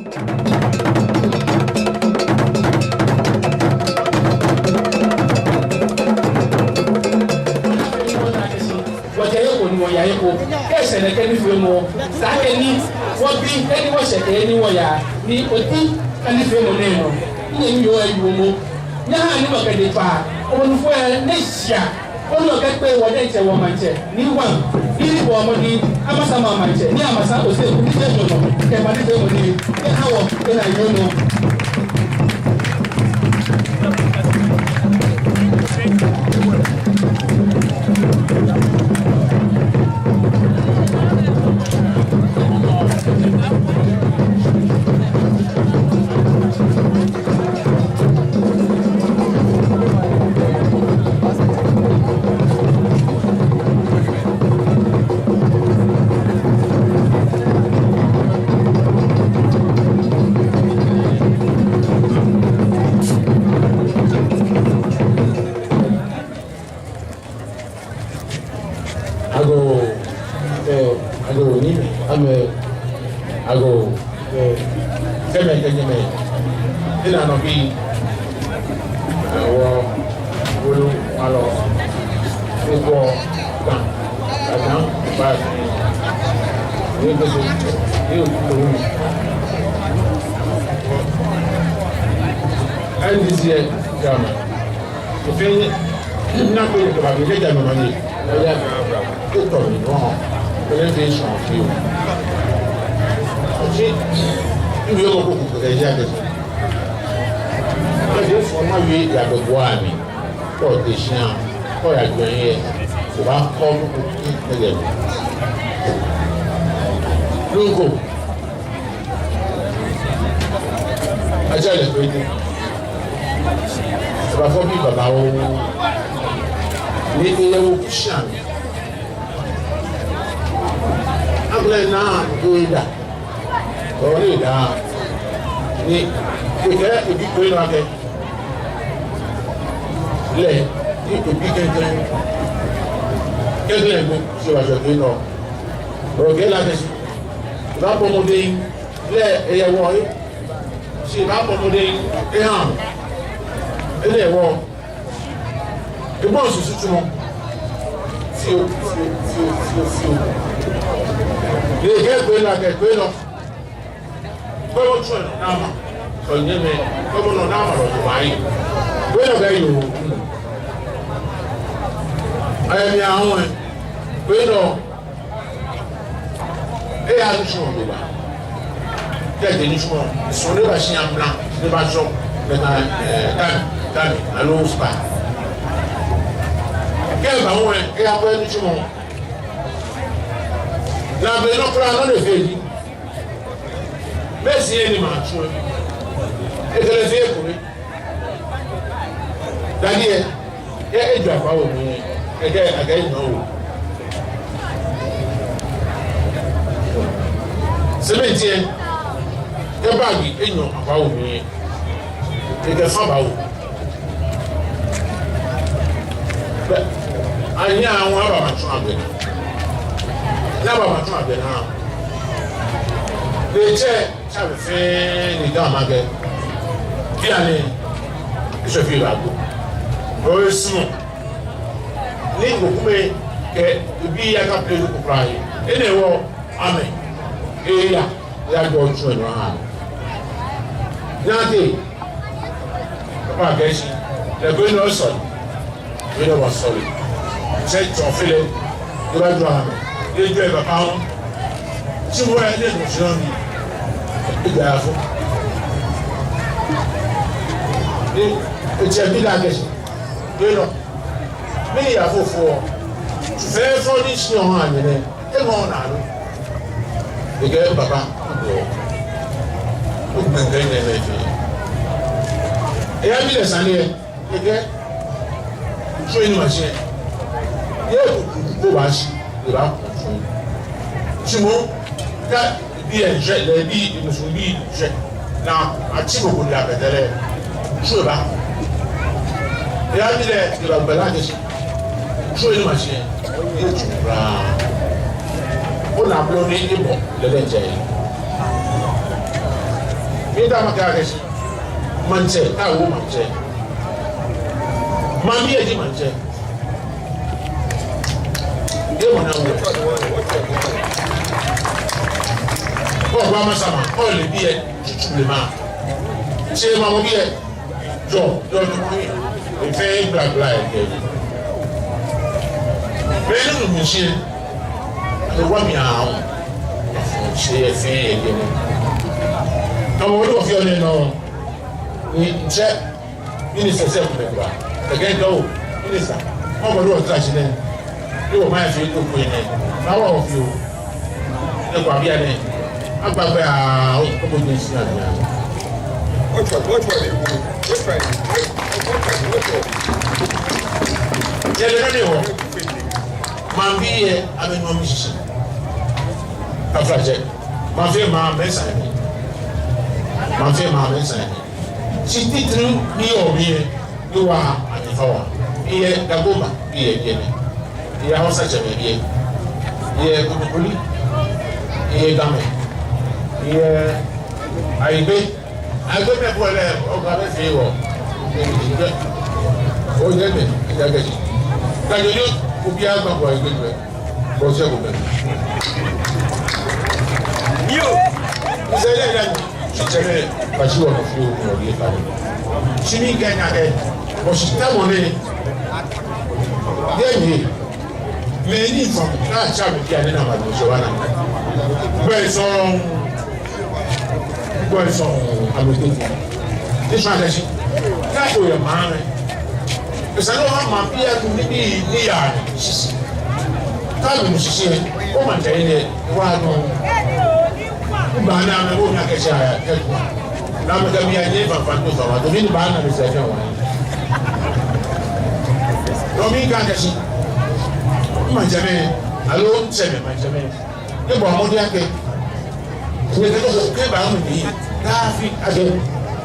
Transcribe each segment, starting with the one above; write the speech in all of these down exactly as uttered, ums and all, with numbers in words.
Wɔjɛ he ko ni wɔya he ko. Kɛ esa akɛ nifeemɔ, esa akɛ ni wɔbi, kɛ ni wɔshɛ kɛ ni wɔya, ni oti kɛ nifeemɔ nɛɛ nɔ. Ni nyɛmi yoo eyi wɔ mɔ. Nyɛhaa ni wɔkɛ lɛ kpa, wɔnufɔi lɛ ni shia. Koni wɔkɛkpe wɔ diɛŋtsɛ wɔmaŋtsɛ, ni wɔŋ, ni ni bɔ mɔ ni, amɛsa maŋtsɛ, ni amɛsa Osei Kotey Teshie Nyɔŋmɔ, kɛ maŋ ni tee mɔ ni, kɛha wɔ, kɛ na yɔɔ nɔ. Agoo, eh, agoo ni, amɛ, agoo, eh, kɛmɛ, kɛ nyɛmɛi, ena nɔ bi, eh, wɔ, wolo, alɔ, ekɔ, kan, adan, ba, ni kɛsɛ, ni o, o, N D C, eh, jama. Efee, na ko ye kaba mi le ja mama ni. Oya, ko tɔ mi nɔ. Ko le fi sɔn fi o. Ɔsi, ibi o ko ko ko ja de. Ko de fɔ ma ye ya ko bua mi. Ko de shia, ko ya jɔ ye. Ko ba ko ko ko ko de. Lunko. Ajale kwete. Ebafɔ bi babaoo. Ni eyɛ wɔ kusum. Agbɛnɛ naa ko eda. Ɔɔ, ni eda. Ni ekɛɛ ebi ko ena akɛ. Lɛ, ni ebi klɛŋklɛŋ. Klɛŋklɛŋ ko, shi wa jɔ ko enɔ. Ɔɔ, kɛ la kɛ shi. Ebabɔ mɔdɛŋ. Lɛ eyɛ wɔ, eh. Shi ebabɔ mɔdɛŋ eha. Ele wɔ. Ebɔ susu tsumɔ. Fioo, fioo, fioo, fioo, fioo. Ni ekɛɛ ko ena akɛ ko enɔ. Ko etsɔ naa ma. Onyɛmɛ. Ko nɔ naa ma lɔ ko ba yi. Ko enɔ bɛ yoo. Ayɛ mi ahun ɛ. Ko enɔ. Eya nitsumɔ lɛ ba. Kɛ eje nitsumɔ, sɔŋŋ ni eba shi amla, ni eba jɔ, ni eba, eh, dani, dani, aloo spa. Kɛ eba hu ɛ, eya kwɛ nitsumɔ. Ni be nɔ kwraa nɔ ni efee ji. Mɛɛ shi ni ma tsu ɛ. Ekɛlɛ fee ko ni. Dani ɛ, ɛ, ejɔ akpa wo mli, ekɛ, ekɛ enyɔ wo. Simiti ɛ, kɛ baagi enyɔ akpa wo mli, ekɛ fã ba wo. Bɛ, anyiɛ awo aba ma tsu agbɛ. Ni aba ma tsu agbɛ naa. Be tsɛ, Tsɛ be fɛɛ ni Ga maŋ kɛ. Bianɛ, eshɔ fee lɛ agbo. Bro, esumɔ. Ni mɔ kome kɛ ebi ya ka play ko kwraa. Enɛ hewɔ amɛ. Eya, eya jɔ tsu enɔ ha. Nyɛte. Papa kɛ shi. Lɛ ko enɔ sɔ. Wele wa sɔle. Tsɛ tsɔ fele. Eba jɔ ha. Ejɔ eba pao. Tsi wɔ ele no sɔ ni. Eba fo. Ni etsɛ bi la kɛ shi. Wele. Mɛni ya fo fo. Fɛɛ fo ni shi ɔha nyɛ nɛ. Eŋɔɔ naa lo. Ekɛɛ papa, ogbɛŋkɛ nɛɛ mɛi fɛɛ. Eyabi lɛ sane lɛ, ekɛɛ, tsu enɔ ma shi. Yɛ ko, ko, ko baashi, eba ko tsu. Tsi mɔ, kɛ ebi ɛ ŋshɛ, lɛ ebi, emusuŋ bi ŋshɛ. Ni atsi mɔ ko ni abɛtɛ lɛ, tsu eba. Eyabi lɛ, eba gbɛ la kɛ shi. Tsu enɔ ma shi, yɛ tsu kwraa. Ona blɔ ni ebɔ lɛ lɛ jɛ. Ita ma ka kɛshi. Maŋtsɛ, awo maŋtsɛ. Maŋbii ji maŋtsɛ. Ye mana wo. Ko ba ma sama, ko le biɛ, tutu le ma. Tsɛ ma mo biɛ. Jɔ, jɔ, jɔ, mɔ ye. Efɛ gblagbla yɛ kɛ. Bɛ ni nu mi shi. Ani wa mi a o. Shi efɛ yɛ kɛ. Kama wani wa fi o ne no. Ni tsɛ. Minister sɛ ko ba. Kɛ dɔ. Minister. Ko ba do ta shi ne. Ni wɔmaŋ fɛɛ ko ko nɛ. Ni wɔfee o. Ni kwa bianɛ. Agba gbɛ aa, o ko ko ni si na bianɛ. Ocho, ocho ni. Ocho ni. Ocho ni. Yɛ lɛ ni wɔ. Maŋbii yɛ, amɛnu mi shishi. Afra jɛ. Maŋ fɛɛ maŋ mɛi sa ni. Maŋ fɛɛ maŋ mɛi sa ni. Shi titri ni yɔɔ biɛ, ni wa ani fa wa. Yɛ Dagomba biɛ biɛ nɛ. Yɛ Hausa jɛmɛ biɛ. Yɛ Kobokoli. Yɛ Gamɛi. Yɛ Ayigbe. Ayigbe mɛi bɔ lɛ, o Gamɛi fɛɛ wɔ. O yɛ mɛ, yɛ gɛ. Kajo yo, obi a gba bɔ Ayigbe mɛ. Bɔ sɛ ko bɛ. Yo. Misɛlɛ ya. Tsitsɛlɛ, baashi wɔ nɔ fio, nɔ ye fa. Shi mi kɛ nya kɛ, bɔ shi ta mɔ nɛ. Yɛ mi. Mɛni fa, ka tsa mi kia ni na ma do so wa na. Bɛ sɔŋŋ. Bɛ sɔŋŋ, a lo te. Ni sɔŋŋ a ka shi. Ka ko yɛ maŋ mɛ. Esa ni wɔha maŋbii anu nibii ni yaa shishi. Kɛ minu shishi lɛ, wɔmaŋ tɛ yi nɛ, wa nɔ. Ba na mɛ, wɔna kɛ shi aya, kɛ tu. Na mɛ kɛ mi ya nyɛ fa fa to fa wa, to mi ni ba na mi sɛ fɛɛ wa. Nɔ mi ka kɛ shi. Maŋtsɛmɛi, aloo tsɛmɛi, maŋtsɛmɛi. Ni bɔ mɔdɛŋ akɛ. Ni kɛ to ko kɛ ba mu ni. Kaafi akɛ.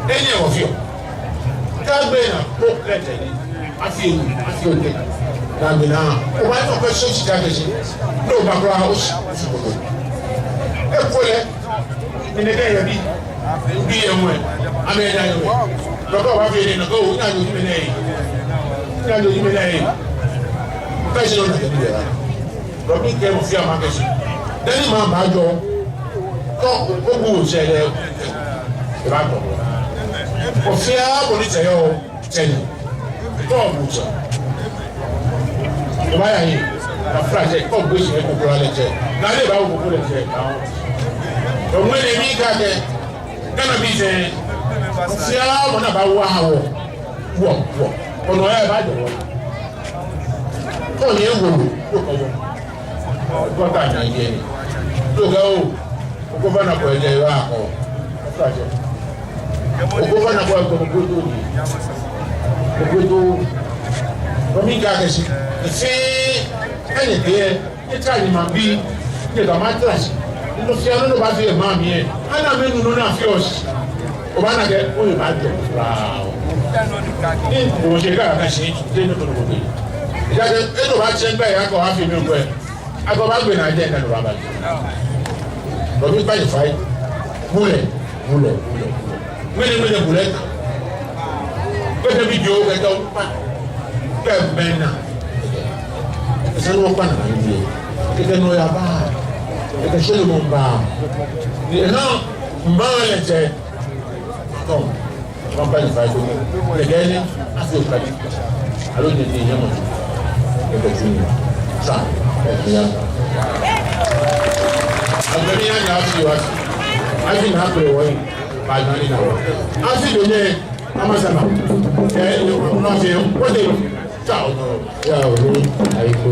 Enɛ wɔ fio. Kaagbɛ na ko lɛ tɛ ni. Afi, afi ote. Na mi na. O ba to ko so shi ta kɛ shi. No ba kura o shi, o shi ko. E ko lɛ. Ni nɛkɛ yɛ bi. Bi yɛ mɔ. Amɛ ya yɛ mɔ. Dɔkɔ wa fi ni nɔ ko o nya yo mi nɛ. Nya yo mi nɛ. Ka shi no na kɛ bi ya. Dɔkɔ mi kɛ mɔ fɛɛ ma kɛ shi. Dani ma ba jɔ. Kɔ, ko bu sɛ lɛ. E ba tɔ. Ko fɛɛ ko ni sɛ yɔ. Tsɛ ni. Kɔ bu tsɛ. Kɔ ba ya yi. Na fura tsɛ, kɔ bu tsɛ, ko kura lɛ tsɛ. Na lɛ ba ko ko lɛ tsɛ. Kɔ mɔ lɛ mi ka kɛ. Ghana bii fɛɛ. Sia mɔ na ba wa wɔ. Wɔ, wɔ. Kɔ nɔ ya ba jɔ wɔ. Kɔ ni ewo, kɔ kɔ wɔ. Kɔ ka na yɛ ni. To ga o. Ko ba na ko yɛ wa ko. Fura tsɛ. Ogbó fana bɔ egbɔ mɔ gbódò ni. Mɔ gbódò. Mɔ mi ka kɛ shi. Efee. Enɛ diɛ. Etsɛ ni maŋbii. Ni ka ma tra shi. Nɔ fɛɛ nɔ ni ba fee maŋ mli lɛ. Ana mɛni nɔ ni afee o shi. O ba na kɛ. O ye ba jɔ. Wow. Ni o se ka ka shi. Te ni ko ko be. Ejaakɛ. Eno ba tsɛ gbɛ ya ko afee mi gbɛ. Akɔ ba gbɛ na jɛ na lɔ ba ba. Lɔ bi kpa yi fa yi. Bulɛ, bulɛ, bulɛ, bulɛ. Mɛni, mɛni bulɛ ta. Kɛtɛ bi jo, kɛtɛ o kpa. Kɛ mɛna. Esa ni wɔkpa na yi. Kɛtɛ nɔ ya ba. Kɛtɛ sɛlɛ mɔ ba. Ni na mba lɛ jɛ. Tɔn. Papa ni fa ko ni. Lɛ kɛ ni, afi o kadi. Aloo ni ti nyɛ mɔ. Lɛ kɛ ti ni. Sa, lɛ ti ya. Agbɛnɛ ya ni afi wa. Afi na ko wɔ yi. Ba na ni na wɔ. Afi do ni, ama sa na. Ɛ, ni ko na fi, ko de. Sa o. Ya o ni, ayi ko.